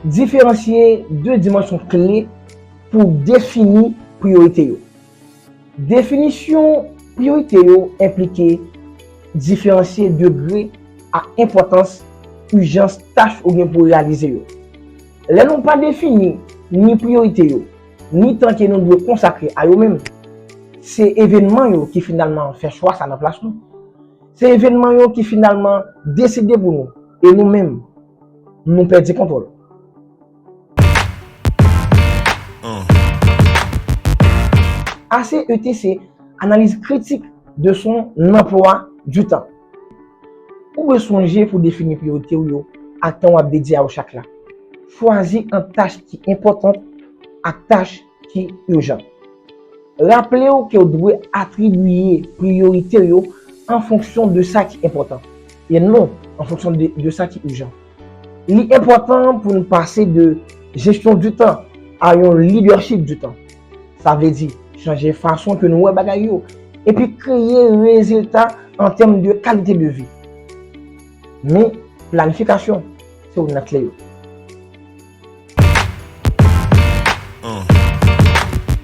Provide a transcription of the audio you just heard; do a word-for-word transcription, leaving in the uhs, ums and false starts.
Diferansye de dimansyon kle pou defini priyorite yo. Definisyon priyorite yo enplike diferansye degre ak enpòtans ijans tach ou gen pou reyalize yo. Lè nou pa defini ni priyorite yo, ni tan ke nou dwe konsakre a yo menm, se evènman yo ki finalman fè chwa sa nan plas nou. Se evènman yo ki finalman deside pou nou, e nou menm, nou pèdi kontwòl. A C E T, se analiz kritik de son emploi du temps. Ou dwe sonje pou defini priyorite w yo ak tan w ap dedye a yo chak la. Chwazi ant tach ki enpòtan ak tach ki ijan. Raple w ke w dwe atribiye priyorite yo an fonksyon de sa ki enpòtan e non an fonksyon de, de sa ki ijan. Li enpòtan pou n pase de jesyon di tan a yon lidèchip di tan. Sa vle di chanje fason ke nou wè bagay yo epi kreye rezilta an tèm de kalite de vi. Men, planifikasyon se youn nan kle yo.